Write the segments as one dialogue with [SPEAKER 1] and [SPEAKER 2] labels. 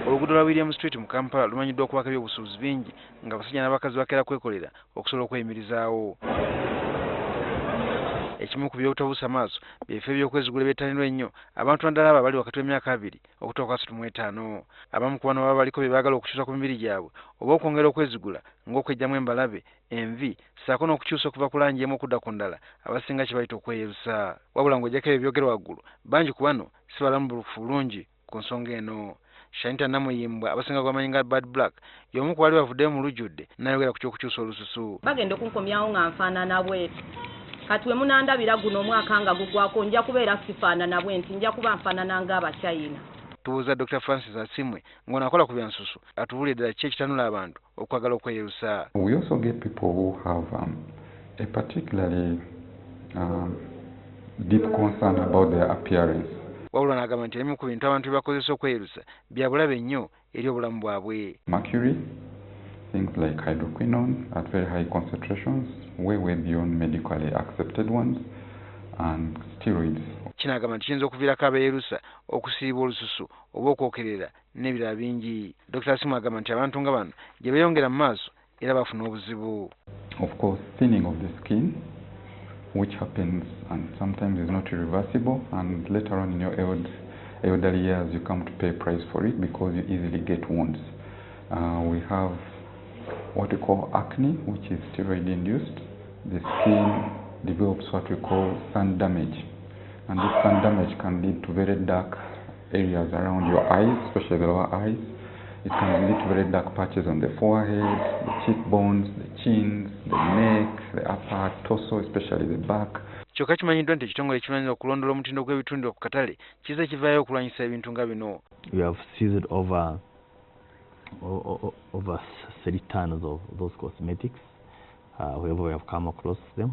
[SPEAKER 1] Oluguudo lwa William Street mu Kampala lumanyiddwa okubaako ebyobusuubuzi bingi, ng'abasajja n'abakazi bakeera kwekolera okusobola okweyimirizaawo. Ekimu ku by'obutabuusa maaso bye bifo eby'okwezigula ebyettanirwa ennyo abantu, naddala abo abali wakati w'emyaka 20 okutuuka ku 35. Abamu ku bano baba baliko bye baagala okukyusa ku mibiri gyabwe oba okwongera okwezigula, ng'okweggyamu embalabe, envi, ssaako n'okukyusa okuva ku langi emu okudda ku ndala, abasinga kye bayita okweyerusa. Wabula ng'oggyako ebyo ebyogerwa waggulu, bangi ku bano si balambulukufu bulungi ku nsonga eno. Shanita Namuyimbwa, abasinga gwamanyi nga Bad Black, y'omu ku baali bavuddeyo mu lujjudde n'ayogera ku ky'okukyusa olususu.
[SPEAKER 2] Bagenda okunkomyawo nga nfaanana bweti. Kati we munandabira guno omwaka nga gugwako, nja kubeera sifaanana bwe nti, nja kuba nfaanana ng'Abachina.
[SPEAKER 1] Tubuuza Dr Francis Asimwe, ng'ono akola ku byansusu, atubuulire ddala ki ekitanula abantu okwagala okweyerusa.
[SPEAKER 3] We also get people who have a particularly deep concern about their appearance.
[SPEAKER 1] Wabula n'agamba nti ebimu ku bintu abantu bye bakozesa okweyerusa bya bulabe nnyo eri obulamu bwabwe.
[SPEAKER 3] Mercury, things like hydroquinone at very high concentrations, way, way beyond medically accepted ones, and steroids.
[SPEAKER 1] Kino agamba nti kiyinza okuviirako abeeyerusa okusiibwa olususu oba okwokerera n'ebirala bingi. Dr Asimu agamba nti abantu nga bano gye beeyongera mu maaso era bafuna obuzibu.
[SPEAKER 3] Of course, thinning of the skin, which happens and sometimes is not irreversible, and later on in your elderly years you come to pay a price for it because you easily get wounds. We have what we call acne, which is steroid induced. The skin develops what we call sun damage, and this sun damage can lead to very dark areas around your eyes, especially the lower eyes. It can lead to very dark patches on the forehead, the cheekbones, the chins, the neck, the upper torso, especially the back.
[SPEAKER 1] Kyokka kimanyiddwa nti ekitongole ekimanyiza okulondoola omutindo gw'ebitundibwa ku katale kize kivaayo okulwanyisa ebintu nga bino.
[SPEAKER 4] We have seized over 3 tons of those cosmetics wherever we have come across them,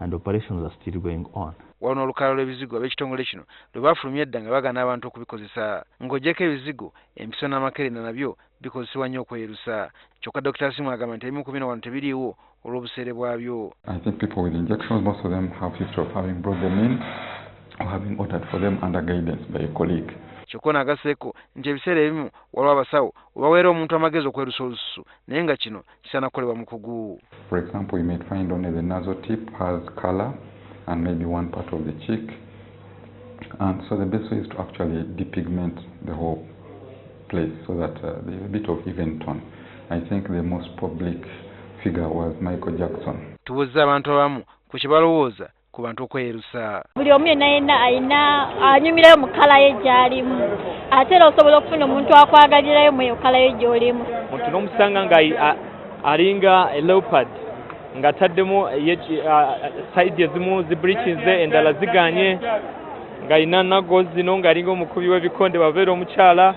[SPEAKER 4] and operations are still going on.
[SPEAKER 1] Waliwo n'olukalala lw'ebizigo ab'ekitongole kino lwe baafulumya edda nga bagaana abantu okubikozesa. Ng'oggyeko ebizigo, empiso n'amakerenda nabyo bikozesebwa nnyo okweyerusa. Kyokka Dr Asimu agamba nti ebimu ku bino wano tebiriiwo olw'obuseere bwabyo.
[SPEAKER 3] I think people with injections, most of them have history of having brought them in or having ordered for them under guidance by a colleague.
[SPEAKER 1] Kyokka ono agasseeko nti ebiseera ebimu waliwo abasawo webaweera omuntu amagezi okwerusa olususu, naye nga kino kisaana kukolebwa mukugu.
[SPEAKER 3] For example, you may find only the nasal tip has color and maybe one part of the cheek. And so the best way is to actually depigment the whole place so that there's a bit of even tone. I think the most public figure was Michael Jackson.
[SPEAKER 1] Tubuuzza abantu abamu ku kye balowooza ku bantu okweyerusa.
[SPEAKER 5] Buli omu yenna yenna alina anyumirayo mu color ye gy'alimu, ate era osobola okufuna omuntu akwagalirayo mu eyo color ye gy'olimu.
[SPEAKER 6] Muntu n'omusanga nga alinga leopard, ng'ataddemu side ezimu zibleachinze, endala ziganye, ng'alina nago zino, ng'alinga omukubi w'ebikonde babeera omukyala.